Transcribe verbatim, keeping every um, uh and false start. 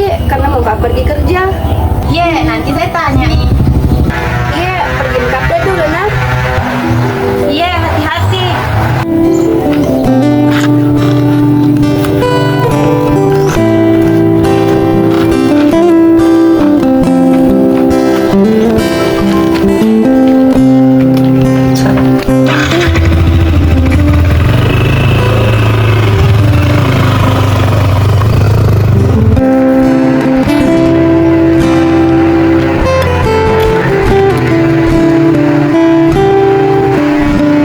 Karena mau pergi kerja. Iya, nanti saya tanya. Iya, pergi ke kafe dulu, nah. Iya, hati-hati.